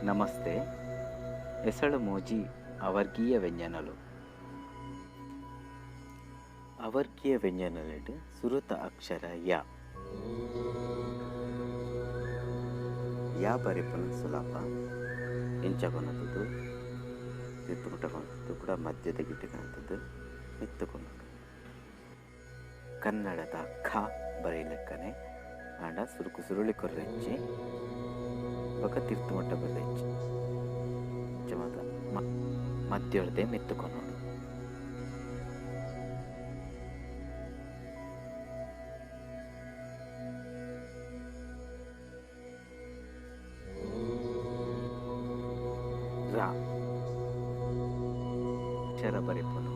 ನಮಸ್ತೆ. ಎಸಳು ಮೋಜಿ ಅವರ್ಗೀಯ ವ್ಯಂಜನಲು. ಅವರ್ಗೀಯ ವ್ಯಂಜನಲೆಡ್ ಸುರುತ ಅಕ್ಷರ ಯ. ಯ ಬರೆಪುನ ಸುಲಭ. ಇಂಚ ಕೊನತುದು ತಿರ್ತುಕುಟ ಕೊನತುದು ಕೂಡ ಮಧ್ಯದ ಗಿಟ್ಟ ಕಾಣ್ತದೆ ಮಿತ್ತು ಕೊನದು. ಕನ್ನಡದ ಖ ಬರೆಯಲೆಕ್ಕನೆ ಆಂಡ ಸುರುಕು ಸುರುಳಿ ಕೊರ್ರೆಚ್ಚಿ ಬೊಕ ತಿರ್ತುಮುಟ್ಟ ಬರ್ರೆಚ್ಚಿ ಇಂಚ ಮಾತ ಮಧ್ಯೊರ್ದೆ ಮಿತ್ತು ಕೊನೊಡು. ರ ಅಕ್ಷರ ಬರೆಪುನು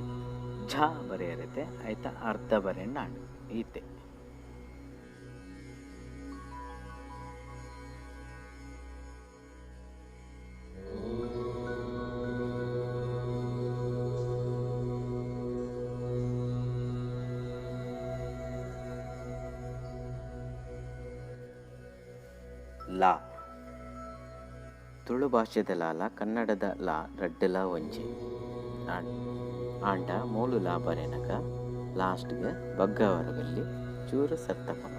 ಝ ಬರೆಯರತೆ ಆಯ್ತ ಅರ್ಧ ಬರೆಯಣ್ಣ ಈತೆ. ಲಾ ತುಳು ಭಾಷೆದ ಲಾಲ ಕನ್ನಡದ ಲಾ ರಡ್ಡಲ ಒಂಜಿ ಆಂಡ ಮೂಲು ಲಾ ಬರೆನಗ ಲಾಸ್ಟ್ಗೆ ಬಗ್ಗವರಗಲ್ಲಿ ಚೂರು ಸತ್ತಪನ.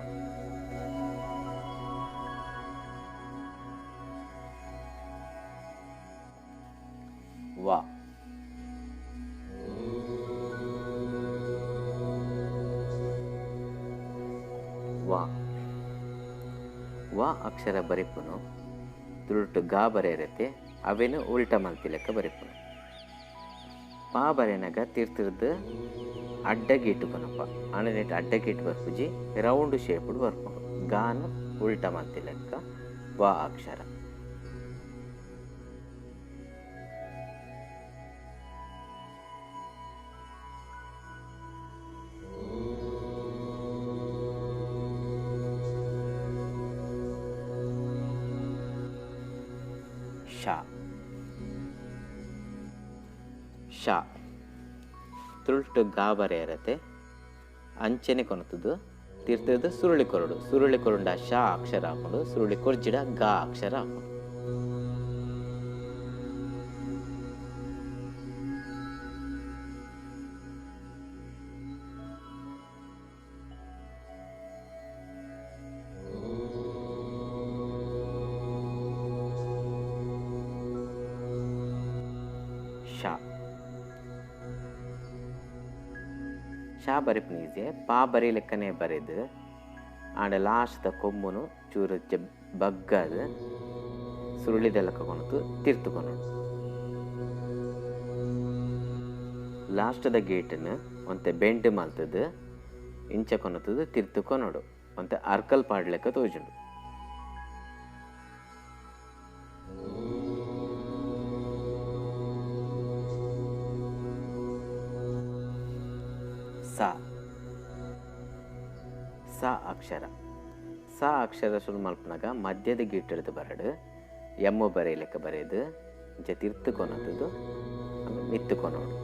ವಾ ವಾ ವಾ ಅಕ್ಷರ ಬರೆಪುನು ತುಳುಟು ಗಾ ಬರೆಯರತೆ ಅವೇನು ಉಲ್ಟ ಮಲ್ತಿ ಲೆಕ್ಕ ಬರೆಪುನು. ಪಾ ಬರೆನಗ ತಿರ್ತಿರ್ದು ಅಡ್ಡಗೀಟು ಕೊನಪ್ಪ ಆಂಡ ಅಡ್ಡಗೀಟು ಬರ್ಪುಜಿ ರೌಂಡ್ ಶೇಪುಡು ಬರ್ಪುಂಡು. ಗಾನು ಉಲ್ಟ ಮಲ್ತಿ ಲೆಕ್ಕ ವಾ ಅಕ್ಷರ. ಶಾ ಶಾ ತುಳುಟು ಗಾ ಬರೆಯರತೆ ಅಂಚನೆ ಕೊನತುದು ತಿರ್ತದ ಸುರುಳಿ ಕೊರಡು. ಸುರುಳಿ ಕೊರುಂಡ ಶಾ ಅಕ್ಷರ ಹಾಕೊಂಡು ಸುರುಳಿ ಕೊರ್ಜಿಡ ಗಾ ಅಕ್ಷರ ಹಾಕೊಂಡು. ಶಾ ಶಾ ಬರೆಪುನೀಸೆ ಪಾ ಬರಿ ಲೆಕ್ಕನೆ ಬರೆದು ಆಂಡ ಲಾಸ್ಟ್ ದ ಕೊಂಬುನು ಚೂರು ಬಗ್ಗದು ಸುರುಳಿದ ಲೆಕ್ಕ ಕೊನತು ತಿರ್ತು ಕೊನೊಡು. ಲಾಸ್ಟ್ ದ ಗೇಟನ್ನು ಒಂತೆ ಬೆಂಡ್ ಮಲ್ತದು ಇಂಚ ಕೊನತದು ತಿರ್ತು ಕೊನೊಡು ಒಂತೆ ಅರ್ಕಲ್ ಪಾಡ್ಲೆಕ್ಕ ತೋಜುಂಡು. ಸಾ ಸಾ ಅಕ್ಷರ ಸಾ ಅಕ್ಷರ ಶುರು ಮಲ್ಪನಾಗ ಮಧ್ಯದ ಗಿಟ್ಟೆಡ್ದು ಬರಡು ಎಮ್ಮು ಬರೆಯಲೆಕ್ಕ ಬರೆಯದು ಇಂಚ ತಿರ್ತು ಕೊನತದು ಮಿತ್ತು ಕೊನೋಡು.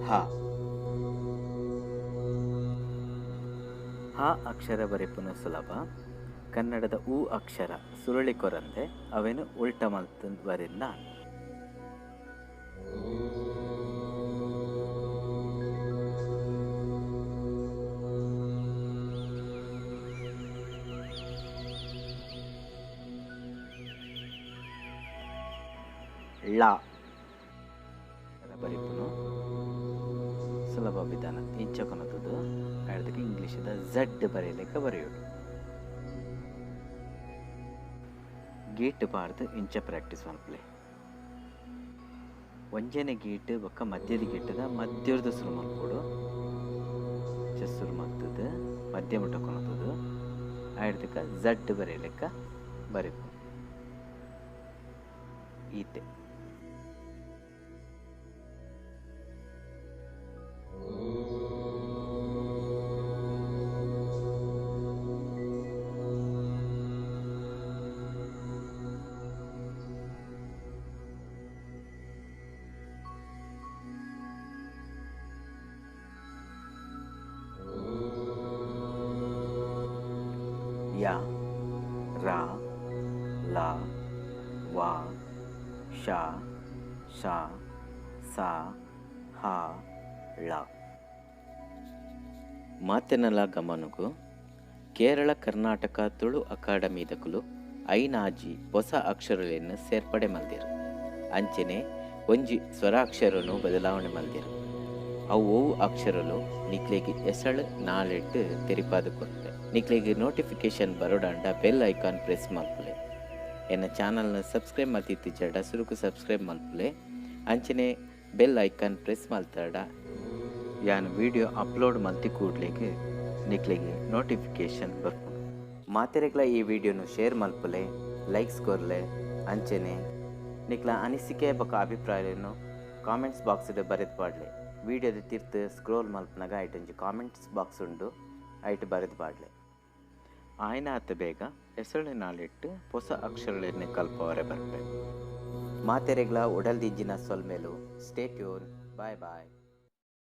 ಹ ಹ ಅಕ್ಷರ ಬರೆಪುನ ಸುಲಭ. ಕನ್ನಡದ ಉ ಅಕ್ಷರ ಸುರುಳಿ ಕೊರಂದೆ ಅವೇನು ಉಲ್ಟ ಮಲ್ತು ಬರೆದ. ಳ ಬರಿಪುನು ಸುಲಭ ವಿಧಾನ. ಇಂಚ ಕೊನತದು ಅದಕ್ಕೆ ಇಂಗ್ಲೀಷದ ಝಡ್ ಬರೆಯಲಿಕ್ಕೆ ಬರೆಯೋಡು. ಗೇಟ್ ಬಾರ್ದು ಇಂಚ ಪ್ರಾಕ್ಟೀಸ್ ಮಲ್ಪಲೆ. ಒಂಜನೆ ಗೇಟ್ ಬೊಕ್ಕ ಮಧ್ಯದ ಗೇಟದ ಮಧ್ಯದ ಸುರು ಮಲ್ಪೊಡು. ಸುರು ಮಲ್ತದು ಮಧ್ಯ ಮುಟ್ಟ ಕೊನತದು ಆಯ್ದಕ್ಕೆ ಝಡ್ ಬರೆಯಲಿಕ್ಕೆ ಬರೆಪು ಈತೆ. ಯ ರ ಲ ವ ಶ ಶ ಸ ಹ ಳ. ಮಾತೆನಲ ಗಮನಗು ಕೇರಳ ಕರ್ನಾಟಕ ತುಳು ಅಕಾಡೆಮಿದಕುಲು ಐನಾಜಿ ಹೊಸ ಅಕ್ಷರಗಳನ್ನು ಸೇರ್ಪಡೆ ಮಲ್ದಿರು. ಅಂಚನೆ ಒಂಜಿ ಸ್ವರಾಕ್ಷರನು ಬದಲಾವಣೆ ಮಲ್ದಿರು. ಅವು ಒವು ಅಕ್ಷರಲು ನಿಕ್ಲೆಗೆ ಎಸಳು ನಾಳೆಟ್ಟು ತೆರಿಪಾದ ಕೊರ್ಪೆ. ನಿಕ್ಲೆಗೆ ನೋಟಿಫಿಕೇಶನ್ ಬರೋಡಾಂಡ ಬೆಲ್ ಐಕಾನ್ ಪ್ರೆಸ್ ಮಲ್ಪುಲೆ. ಎನ್ನ ಚಾನಲ್ನ ಸಬ್ಸ್ಕ್ರೈಬ್ ಮಲ್ತಿತ್ತಿಜಡ ಸುರುಕು ಸಬ್ಸ್ಕ್ರೈಬ್ ಮಲ್ಪುಲೆ. ಅಂಚನೆ ಬೆಲ್ ಐಕಾನ್ ಪ್ರೆಸ್ ಮಲ್ತಾಡ ಯಾನ್ ವಿಡಿಯೋ ಅಪ್ಲೋಡ್ ಮಲ್ತಿ ಕೂಡ್ಲೆಗೆ ನಿಕ್ಲೆಗೆ ನೋಟಿಫಿಕೇಶನ್ ಬರ್ಪುಂಡು. ಮಾತೆರೆಗ್ಲ ಈ ವಿಡಿಯೋನು ಶೇರ್ ಮಲ್ಪುಲೆ, ಲೈಕ್ಸ್ ಕೊರ್ಲೆ. ಅಂಚನೆ ನಿಕ್ಲ ಅನಿಸಿಕೆ ಬೊಕ್ಕ ಅಭಿಪ್ರಾಯವನ್ನು ಕಾಮೆಂಟ್ಸ್ ಬಾಕ್ಸ್ ಬರೆದು ಪಾಡ್ಲೆ. ವಿಡಿಯೋದ ತಿರ್ತು ಸ್ಕ್ರೋಲ್ ಮಲ್ಪನಾಗ ಐಟೊಂಜಿ ಕಾಮೆಂಟ್ಸ್ ಬಾಕ್ಸ್ ಉಂಡು, ಐಟ್ ಬರೆದು ಪಾಡ್ಲೆ. ಆಯ್ನಾತ ಬೇಗ ಹೆಸರು ನಾಳಿಟ್ಟು ಹೊಸ ಅಕ್ಷರಗಳನ್ನು ಕಲ್ಪವರೆ ಬರ್ಪೆ. ಮಾತೆರೆಗ್ಲ ಉಡಲ್ದಿಂಜಿನ ಸೊಲ್ಮೆಲು. Stay tune. Bye boy.